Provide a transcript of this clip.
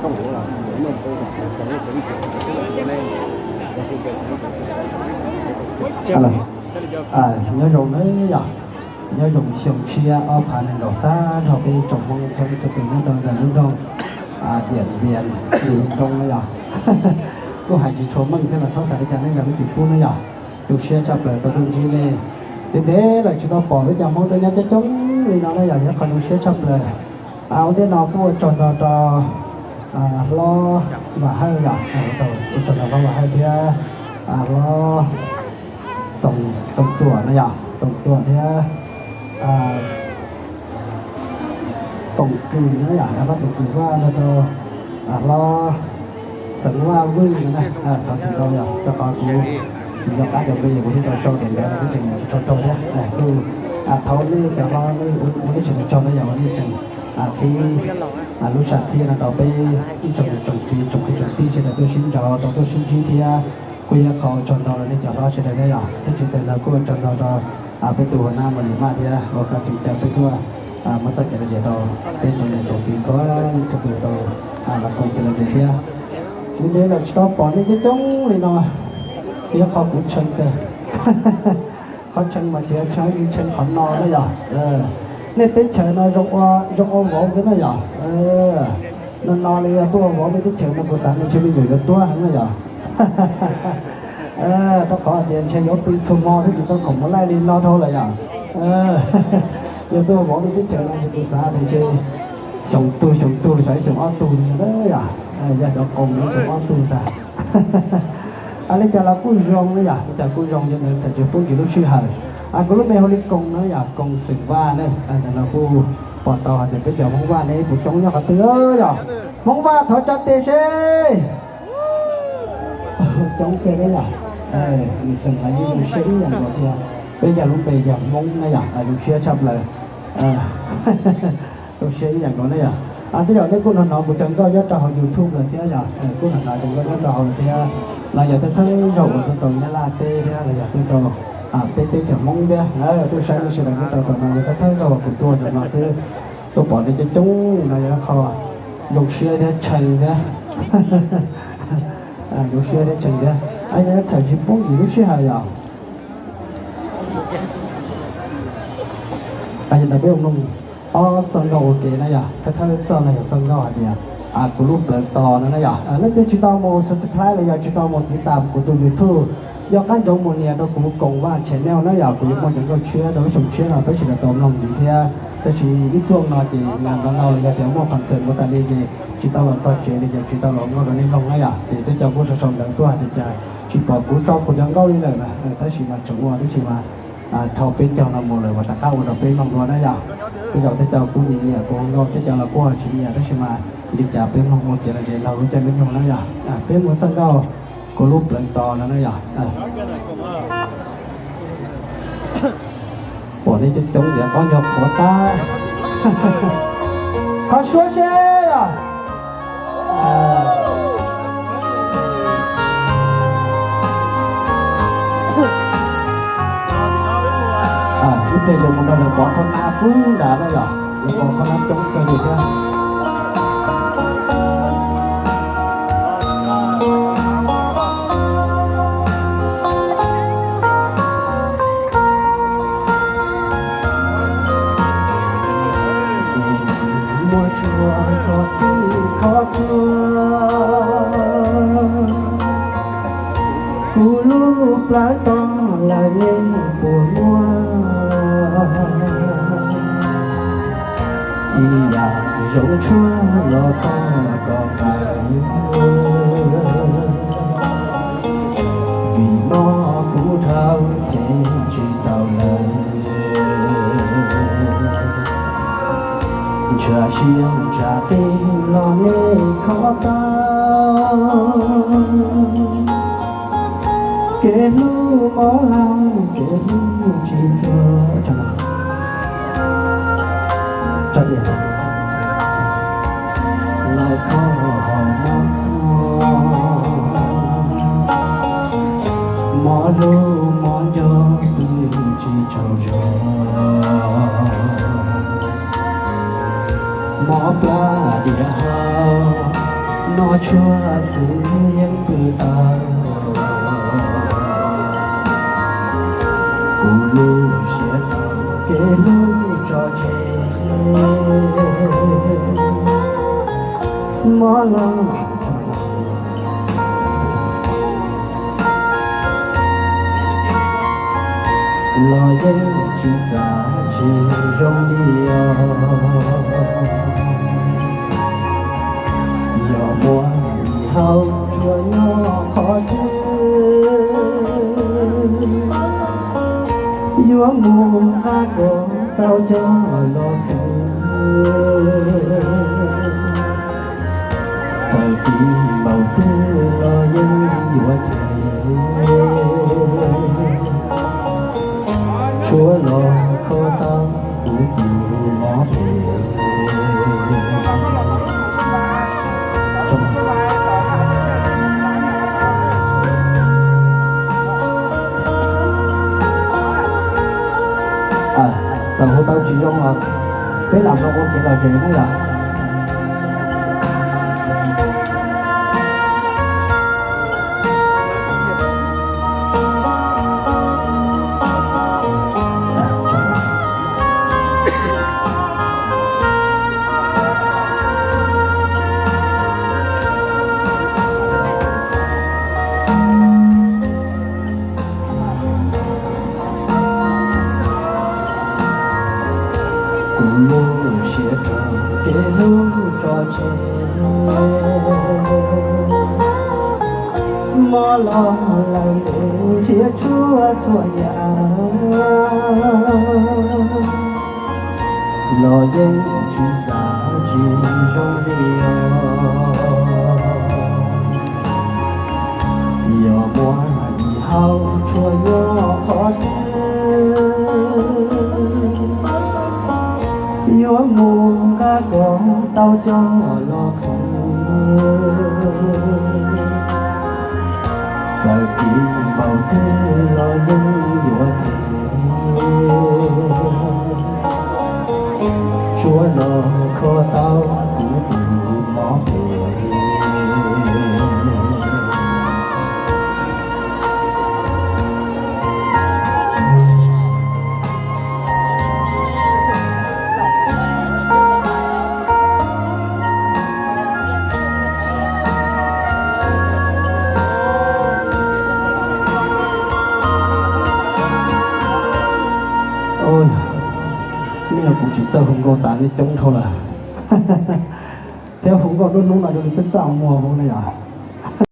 Nyob zoo na yom, nyob zoo xyoo tshiab ob phav nees nkaum tag nrho peb tsoom Hmoob txhua leej txhua tus nyob rau ntawm lub nroog Diam Npias, lub nroog na yom. Kuj hais tsis tshua meej thiab los txhob xav li cas, nej zam lub tsis pub na yom. Zoo siab tshaj plaws tau tuaj ntsib nej. Ntev ntev lawm tsis tau pom peb cov Hmoob tuaj nyob coob coob li no na yom, yog qhov zoo siab tshaj plaws. Ua ntej no kuj ua tsaug ntau rau hlob Vam Hawj yom, ua tsaug ntau hlob Vam Hawj thiab hlob Toom Tuam na yom, Toom Tuam thiab Toom Kws na yom, hlob Toom Kws Vaj no rau hlob Xeev Vaj Vwj no na, thov txim ntau yom, rau qhov kuv tsis nco qab cov npe, kuv thiaj tau sau daim ntawv no, kuv tseem tsis tshua tau thiab. Kuj thov nej cov hlob nej ua nej tseem tsaug na yom, uas nej tseem qhib lub sam thiaj no rau peb ib tsoom niam tsoom txiv tsoom kwv tsoom tij sawv daws tuaj sib ntsib, tau tuaj sib ntsib thiab. Kuj yog qhov ua tsaug ntau rau nej cov hlob sawv daws na yom, thiab tsis tas ntawd kuj ua tsaug ntau rau peb tus ua nab Mos Lis Maj thiab uas koj tseem caw peb tuaj muab txoj kev lom zem rau peb tsoom niam tsoom txiv txhua leej txhua tus tau los koom kev lom zem thiab. Ntev ntev lawm tsis tau pom nej coob coob li no, yog qhov kuv tshee kawg. Qhov tshee mas tsis yog tshee, tshee qhov no na yom. Nej teb chaws no zoo ua vauv thiab na yom. No no li yog tuaj ua vauv nej teb chaws no kuv xav ntshe me nyuam yuav tuab heev na yom. Rau qhov tias ntshe yuav pw txhua hmo thiab tsis tau khoom mus laij li no dhau lawm yom. Yog tuaj ua vauv nej teb chaws no ces kuv xav tias ntshe xyoo tug xyoo tug los xyov ib xyoo ob tug li na yom. Yog cov qoos no xyoo ob tug ntag. Li cas los kuj zoo na yom, li cas kuj zoo, yog ntawd txawm tsis pub nkim lub sij hawm. Kuv lub npe hu li Koos na yom, Koos xeem Vaj na. Ntawm no kuj pom tau hais tias peb cov Hmoob Vaj ne puas coob nyob qhov twg yom. Hmoob Vaj thov tso tes seb. Coob kawg na yom. Nws xeem los yeej zoo siab ib yam nkaus thiab. Peb yog lub npe yog Hmoob na yom, zoo siab tshaj plaws. Zoo siab ib yam nkaus na yom. Tej zaum nej kuj hnov hnov kuv cov nkauj nyob rau hauv YouTube lawm thiab yom, kuj hnov hnov cov nkauj nyob rau hauv lawm thiab. Los yog thawj thawj zaug uas tuaj rau Nyab Laj teb thiab los yog tuaj rau peb teb chaws Hmoob thiab, tuaj saib nej sawv daws nyob rau tom no yog thawj thawj zaug uas kuv tuaj rau no xwb. Tuaj pom nej coob coob no yog qhov zoo siab thiab tshee thiab. Zoo siab thiab tshee thiab. Txhawm tsis pub nkim lub sij hawm yom. Yog ntawd peb mloog ob txoj nkauj ua ke na yom, thawj thawj txoj no yog txoj nkauj hais tias kuv lub plawv tos no na yom. Leej twg tsis tau mus subscribe los yog tsis tau mus tiv tam kuv tus YouTube, nco qab ntsoov mus nias rau kuv Koos Vaj channel na yom, kuv yuav muaj cov nkauj tshiab rau lub xyoo tshiab no peb sawv daws tau mloog ntxiv thiab. Tab sis ib xuaj no ces ngas ntau ntau los yog tias muaj concert ua tas li ces tsis tau los txog tsev li ces tsis tau los nkauj rau nej mloog na yom. Ces tej co kuj sau sau ntawv tuaj hais tias cas tsis pom kuv tso kuv cov nkauj li lawm na, tab sis mas tseem ua tab sis mas dhau peb caug no mus lawm mas rov qab ua rau peb mloog dua na yom. Tej zaum tej co kuj nyiam nyiam kuv nkauj, tej co los kuj tsis nyiam tab sis mas li cas peb mloog ua kev lom zem laug lub caij lub nyoog na yom. Peb mus txoj nkauj kuv lub plawv tos no na yom. Pom nej coob coob tias qhov nyuag qhuav tab. Qhov suab seb yom. Ib pliag yuav mus nrog lawv pov qhov na pub nrad na yom, lawv pov qhov na coob kawg li thiab. Muaj tsuag koj txwj koj txhua, kuv lub plawv tos lawm nej puas muaj. Ib yam zoo tshuaj los tag kom tawm, vim mob kuv dhau them tsis tau lawm. Ntshav siab ntshav qis los nej khov tau, kev hlub mob hau kev hlub tsis txhua. Lawv khov hom mob, mob hlub mob nco twb tsis tsaug zog, mob plab diam hau. Noj tshuaj xwb yeej pw tau, kuv lub siab tau kev hlub tso tseg. Mob los los yeej tsis xav tsis zoo li os. Yog muaj ib hau tsuas nyob qhov twg, yuav mus nqa kom tau cov los khwv. Txawm tiv npaum twg los yeej yuav them, tshuav los kho tau kuv tus mob phem. Txawm hu tau tsis zoo los peb lam los ua kev lom zem na yom. Kuv lub siab tau kev hlub tso tseg, mob los lawm ntev nrhiav tshuaj txhua yam los yeej tsis xav tsis zoo li os. Yog muaj ib hau tsuas nyob qhov twg, yuav mus nqa kom tau cov los khwv. Txawm tiv npaum twg los yeej yuav them, tshuav los kho tau kuv tus mob phem. Nej yog kuv tsis txawj hu nkauj tas nej coob dhau lawm, thiab hu nkauj hnub hnub no zoo li txaj txaj muag hu na yom.